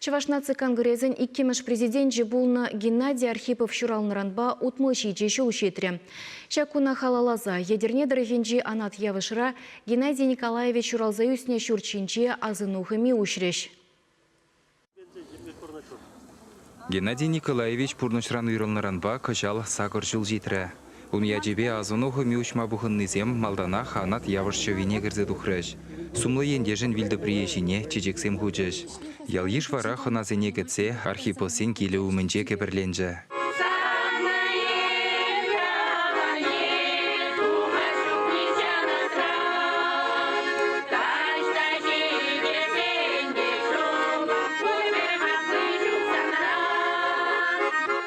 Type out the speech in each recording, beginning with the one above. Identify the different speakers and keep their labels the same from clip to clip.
Speaker 1: Чӑваш наци конгресӗн иккӗмӗш президенчӗ пулнӑ Геннадий Архипов ҫуралнӑранпа 67 ҫул ҫитрӗ. Ҫак куна халалласа Етӗрне тӑрӑхӗнчи Анат Явӑшра Геннадий Николаевич ҫуралса ӳснӗ ҫурт ҫинче асӑну хӑми уҫрӗҫ.
Speaker 2: Геннадий Николаевич пурнӑҫран уйрӑлнӑранпа кӑҫал сакӑр ҫул ҫитрӗ. Ун ячӗпе асӑну хӑми уҫма пухӑннисем малтанах Анат Явӑш ҫӑвине кӗрсе тухрӗҫ. Сумлӑ ентешӗн вилтӑприйӗ ҫине чечексем хучӗҫ. Ял-йыш вара хӑнасене кӗтсе Архиповсен килӗ умӗнче кӗпӗрленчӗ.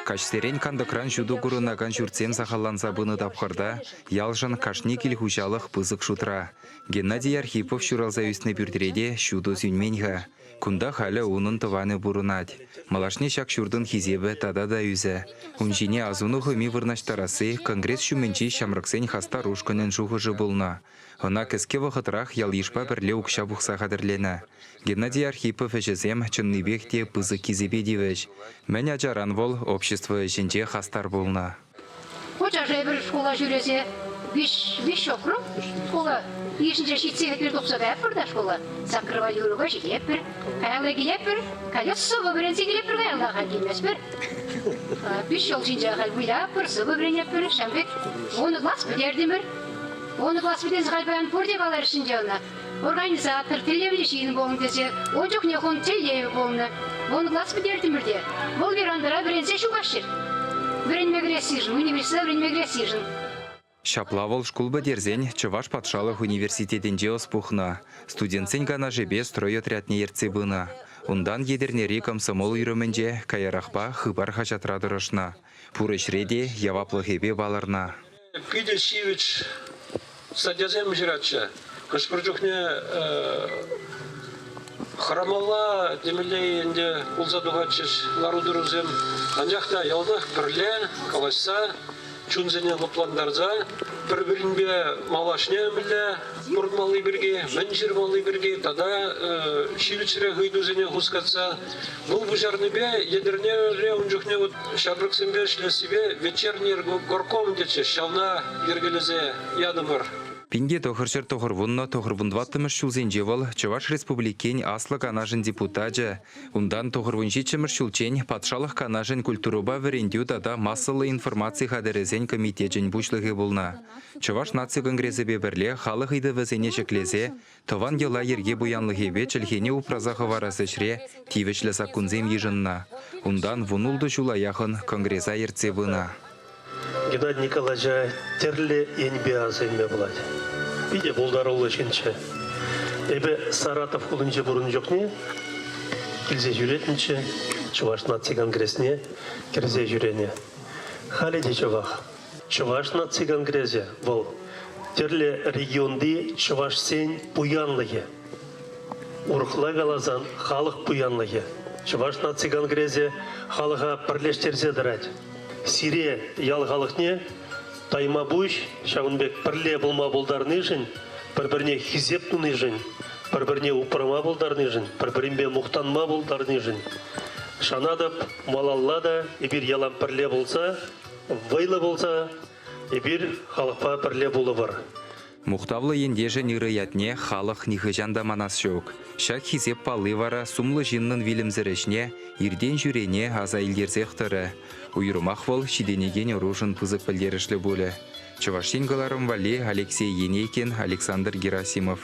Speaker 2: Каҫсерен кантӑкран ҫутӑ курӑнакан ҫуртсем сахалланса пынӑ тапхӑрта ялшӑн кашни кил-хуҫалӑх пысӑк шутра. Геннадий Архипов ҫуралса ӳснӗ пӳртре те ҫутӑ сӳнмен-ха. Кунта халӗ унӑн тӑванӗ пурӑнать. Малашне ҫак ҫуртӑн хисепӗ тата та ӳсӗ. Ун ҫине асӑну хӑми вырнаҫтарасси Конгресс ҫумӗнчи ҫамрӑксен хастар ушкӑнӗн шухӑшӗ пулнӑ. Ӑна кӗске вӑхӑтрах ял-йышпа пӗрле укҫа пухса хатӗрленӗ. Геннадий Архипов ӗҫӗсем чӑннипех те пысӑк хисепе тивӗҫ. Мӗн ачаран вӑл общество ӗҫӗнче хастар пулнӑ.
Speaker 3: Хучаш эпир шкула ҫӳресе виҫ, виҫ ҫухрӑм шкула йышӗнче ҫитсе эпир тухса каятпӑр та шкула. Саккӑрпа юрӑпа ҫитетпӗр. Каялла килетпӗр. Каллех сӑвӑ вӗренсе килетпӗр каялла халь килместпӗр. Виҫ ҫул ҫинче халь вылятпӑр, сӑвӑ вӗренетпӗр. Ҫавӑн пек вунӑ класс пӗтертӗмӗр. Вунӑ класс пӗтерсе халь паян пурте каларӗҫ ӗнтӗ ӑна. Организатор, тӗллевлӗ ҫын пулнӑ тесе. Ун чухне ун тӗллевӗ пулнӑ. Вун класс пӗтертӗмӗр те. Вӑл верандӑра вӗренсе ҫухаҫҫӗ. Вӗренме кӗрессишӗн, университета вӗренме кӗрессишӗн.
Speaker 2: Ҫапла вӑл шкул пӗтерсен Чӑваш патшалӑх университетӗнче ӑс пухнӑ, студентсен канашӗпе строй отрядне ертсе пынӑ. Унтан Етӗрнери комсомол уйрӑмӗнче, каярахпа Хыпар хаҫатра тӑрӑшнӑ. Пур ӗҫре те яваплӑхӗпе палӑрнӑ.
Speaker 4: Питӗ ҫивӗч статьясем ҫыратчӗ. Хӑш-пӗр чухне хӑрамалла темелле ӗнтӗ пулса тухатчӗҫ лару-тӑрусем. Анчах та яланах пӗрле калаҫса, чунсене лӑплантарса пӗр-пӗринпе малашне мӗнле пурӑнмалли пирки, мӗн ҫырмалли пирки тата ҫивӗчрех ыйтусене хускатса вӑл пуҫарнипе Етӗрнере ун чухне вот ҫамрӑксемпе ӗҫлессипе вечерний горком тетчӗҫ, ҫавна йӗркелесе ятӑмӑр.
Speaker 2: 1990 тӑхӑрвун-тӑваттӑмӗш ҫулсенче вӑл Чӑваш Республикин Аслӑ Канашӗн депутачӗ, унтан тӑхӑрвун ҫиччӗмӗш ҫулччен Патшалӑх Канашӗн культурӑпа вӗрентӳ тата массӑллӑ информаци хатӗрӗсен комитечӗн пуҫлӑхӗ пулнӑ. Чӑваш наци конгресӗпе пӗрле халӑх ыйтӑвӗсене ҫӗклесе тӑван йӑла-йӗрке пуянлӑхӗпе чӗлхене упраса хӑварас ӗҫре тивӗҫлӗ саккунсем йышӑннӑ. Унтан вунултӑ ҫула яхӑн конгреса ертсе пынӑ.
Speaker 5: Геннадий Николаевича тӗрлӗ енпе аса илме пулать. Питӗ пултаруллӑ ҫынччӗ. Эпӗ Саратов хулинче пурӑннӑ чухне килсе ҫӳретнӗччӗ, Чӑваш наци конгресне кӗрсе ҫӳренӗ. Халӗ те ҫавах. Чӑваш наци конгресӗ вӑл тӗрлӗ регионти чӑвашсен пуянлӑхӗ. Урӑхла каласан, халӑх пуянлӑхӗ. Чӑваш наци конгресӗ халӑха пӗрлештерсе тӑрать. Сире, ял халӑхне, тайма пуҫ ҫавӑн пек пӗрле пулма пултарнишӗн, пӗр-пӗрне хисеп тунишӗн, пӗр-пӗрне упрама пултарнишӗн, пӗр-пӗринпе мухтанма пултарнишӗн. Шанатӑп, малалла та эпир ялан пӗрле пулса, вӑйлӑ пулса эпир халӑхпа пӗрле пулӑпӑр.
Speaker 2: Мухтавлӑ ентешӗн ырӑ ятне халӑх нихӑҫан та манас ҫук. Ҫак хисеп палли вара сумлӑ ҫыннӑн вилӗмсӗр ӗҫне иртен-ҫӳрене аса илтерсех тӑрӗ. Уйрӑмах вӑл ҫитӗнекен ӑрушӑн пысӑк пӗлтерӗшлӗ пулӗ. Чӑваш Ен кӑларӑм валли Алексей Енейкин, Александр Герасимов.